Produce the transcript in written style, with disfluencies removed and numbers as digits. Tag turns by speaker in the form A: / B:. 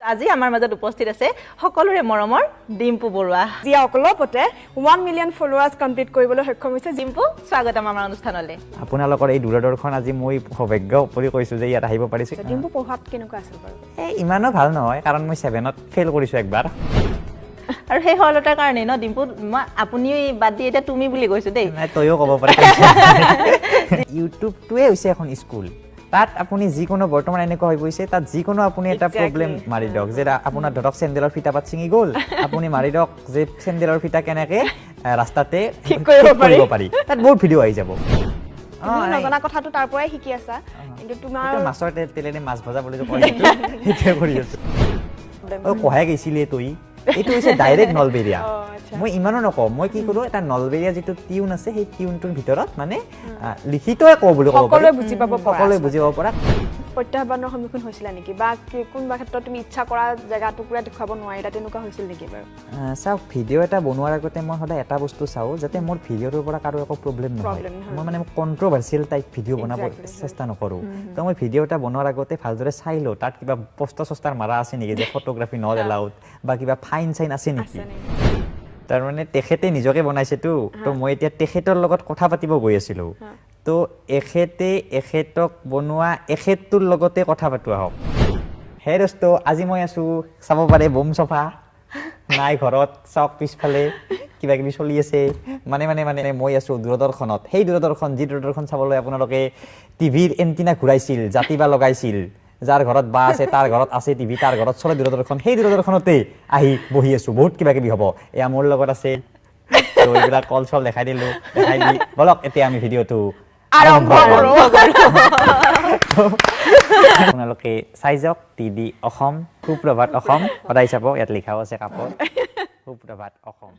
A: আজি আমাৰ মাজত উপস্থিত আছে সকলোৰে মৰমৰ ডিম্পু বৰুৱা।
B: যিয়ে অলপতে 1 মিলিয়ন ফলোৱাৰ্ছ কমপ্লিট কৰিবলৈ সক্ষম হৈছে।
A: ডিম্পু, স্বাগতম আমাৰ অনুষ্ঠানলৈ।
C: আপোনালোকৰ এই দূৰদৰ্শন আজি মই সৌভাগ্য বুলি কৈছোঁ যে ইয়াত আহিব পাৰিছোঁ।
B: ডিম্পু পঢ়াত কেনেকুৱা আছিল বাৰু?
C: এই ইমানো ভাল নহয়, কাৰণ মই ছেভেনত ফেইল কৰিছোঁ একবাৰ।
A: আৰু সেই সৰলতাৰ কাৰণেই ন ডিম্পু, মই আপুনি বাদ দি এতিয়া তুমি বুলি কৈছোঁ দেই।
C: নাই, তয়ো ক'ব পাৰি। ইউটিউবটোৱে হৈছে এখন স্কুল। তাত আপুনি যিকোনো, বৰ্তমান এনেকুৱা হৈ গৈছে, তাত যিকোনো আপুনি এটা প্ৰব্লেম মাৰি দিয়ক যে আপোনাৰ ধৰক চেণ্ডেলৰ ফিটা পাত ছিঙি গ'ল, আপুনি মাৰি দিয়ক যে চেণ্ডেলৰ ফিটা কেনেকে ৰাস্তাতে
B: ঠিক কৰিব পাৰি।
C: কৰিব পাৰি, তাত বহুত ভিডিঅ' আহি যাব।
B: তুমি নজনা কথাটো তাৰ পৰাই শিকি আছা, কিন্তু তোমাৰ
C: সেইটো মাছৰ তেলেৰে মাছ ভজা বুলি যে কয়, সেইটোৱে কৰি আছো। অ, কহাই গৈছিলি তই, এইটো হৈছে ডাইৰেক্ট নলবেৰীয়া।
B: আচ্ছা।
C: মই ইমানো নকওঁ। মই কি কৰোঁ, এটা নলবেৰীয়া যিটো টিউন আছে, সেই টিউনটোৰ ভিতৰত মানে লিখিতয়ে কওঁ বুলি ক'ব পাৰি।
B: সকলোৱে বুজি পাব পৰা।
C: সকলোৱে বুজি পাব পৰা।
B: প্ৰত্যাহ্বানৰ সন্মুখীন হৈছিলা নেকি বা কোনোবা ক্ষেত্ৰত তুমি ইচ্ছা কৰা জেগা টুকুৰা দেখুৱাব নোৱাৰিলা, তেনেকুৱা হৈছিল নেকি বাৰু?
C: চাওক, ভিডিঅ' এটা বনোৱাৰ আগতে মই সদায় এটা বস্তু চাওঁ যাতে মোৰ ভিডিঅ'টোৰ পৰা কাৰো একো প্ৰব্লেম নহয়।
B: Problem নহয়।
C: মই মানে কণ্ট্ৰভাৰ্চিয়েল টাইপ ভিডিঅ' বনাব চেষ্টা নকৰোঁ। তো মই ভিডিঅ' এটা বনোৱাৰ আগতে ভালদৰে চাই লওঁ তাত কিবা পোষ্টাৰ চষ্টাৰ মাৰা আছে নেকি যে ফটোগ্ৰাফী not allowed বা কিবা ফাইন চাইন আছে নেকি।
B: আছে নেকি?
C: তাৰমানে তেখেতে নিজকে বনাইছেতো, তো মই এতিয়া তেখেতৰ লগত কথা পাতিব গৈ আছিলোঁ। তো এখেতে এখেতক বনোৱা এখেতটোৰ লগতে কথা পাতো আহক। হে দোস্ত, আজি মই আছোঁ, চাব পাৰে, বম চফা নাই ঘৰত, চাওক পিছফালে কিবা কিবি চলি আছে। মানে মানে মানে মই আছোঁ দূৰদৰ্শনত, সেই দূৰদৰ্শন যি দূৰদৰ্শন চাবলৈ আপোনালোকে টিভিৰ এণ্টিনা ঘূৰাইছিল, জাতি বা লগাইছিল, যাৰ ঘৰত বা আছে তাৰ ঘৰত আছে টিভি, তাৰ ঘৰত চলে দূৰদৰ্শন, সেই দূৰদৰ্শনতে আহি বহি আছোঁ। বহুত কিবা কিবি হ'ব। এয়া মোৰ লগত আছে। তো এইবিলাক কল চল দেখাই দিলোঁ, দেখাই দি বলক এতিয়া আমি ভিডিঅ'টো
B: আৰম্ভ কৰোঁ।
C: আপোনালোকে চাই যাওক টিডি অসম, সুপ্ৰভাত অসম সদায় চাব। ইয়াত লিখাও আছে কাপত, সুপ্ৰভাত অসম।